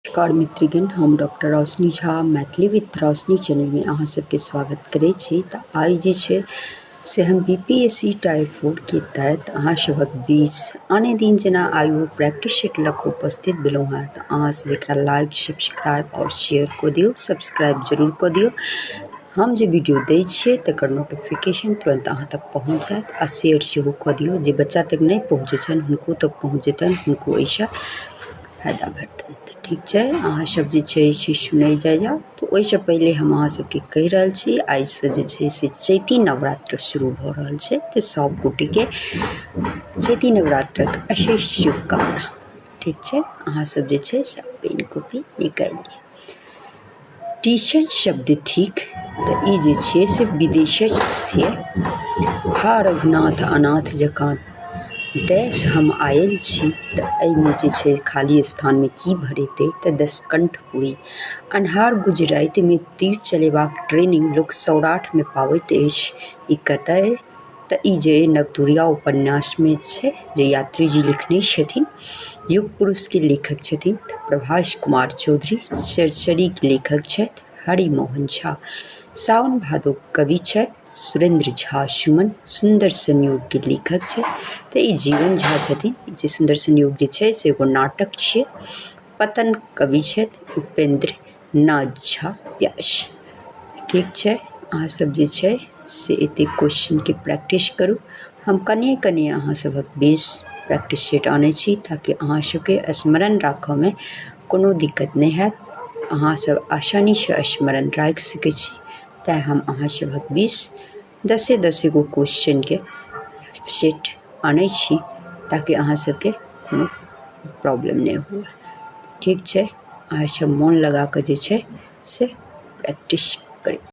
नमस्कार मित्रगण, हम डॉक्टर रोशनी झा मैथिली विद रोशनी चैनलमे अहाँ सबके स्वागत करै छी। तऽ आइ जे छै से हम BPSC tier 4 के तहत अहाँ सभक बीच आने दिन जेना आइयो प्रैक्टिस सेट लऽ कऽ उपस्थित भेलहुँ हेँ। तऽ अहाँ सब एकरा लाइक, सब्सक्राइब आओर शेयर कऽ दियौ। सब्सक्राइब जरूर कऽ दियौ। हम जे वीडियो दै छियै, तकर नोटिफिकेशन तुरन्त अहाँ तक पहुँच जायत। आ शेयर सेहो कऽ दियौ। जे बच्चा तक नहि पहुँचै छनि, हुनको तक पहुँच जेतनि, हुनको एहिसँ फायदा भेटतनि। तऽ ठीक छै, अहाँ सब जे छै से सुनै जाइ जाउ। तऽ ओहिसँ पहिले हम अहाँ सबके कहि रहल छी, आइसँ जे छै से चैती नवरात्र शुरू भऽ रहल छै। तऽ सब गोटेके चैती नवरात्रक अशेष शुभकामना। ठीक छै, अहाँ सब जे छै से पेन कॉपी निकालि लिअ। टीशन शब्द थिक, तऽ ई जे छियै से विदेशज छियै। हा रघुनाथ, अनाथ जकाँ देश हम आयल छी, तऽ एहिमे जे छै खाली स्थानमे की भरेतै? तऽ दशकंठपुरी। अन्हार गुज रातिमे तीर चलेबाक ट्रेनिंग लोक सौराठमे पाबैत अछि, ई कतय? तऽ ई जे नवतुरिया उपन्यासमे छै, जे यात्री जी लिखने छथिन। युग पुरुषके लेखक छथिन तऽ प्रभास कुमार चौधरी। चरचरीके लेखक छथि हरिमोहन झा। साओन भादो कवि छथि सुरेन्द्र झा सुमन। सुन्दर संयोगके लेखक छथि तऽ ई जीवन झा छथिन। जे सुन्दर संयोग जे छै से एगो नाटक छियै। पतन कवि छथि उपेन्द्र नाथ झा व्यास। ठीक छै, अहाँ सब जे छै से एतेक क्वेश्चनके प्रैक्टिस करू। हम कनिए कनिए अहाँ सभक बीच प्रैक्टिस सेट आनै छी, ताकि अहाँ सबके स्मरण राखऽमे कोनो दिक्कत नहि हैत, अहाँ सब आसानीसँ स्मरण राखि सकै छी। तेँ हम अहाँ सभक बीच दसे दसे गो क्वेश्चनके सेट आनै छी, ताकि अहाँ सबके कोनो प्रॉब्लम नहि हुए। ठीक छै, अहाँ सब मोन लगा कऽ जे छै से प्रैक्टिस करू।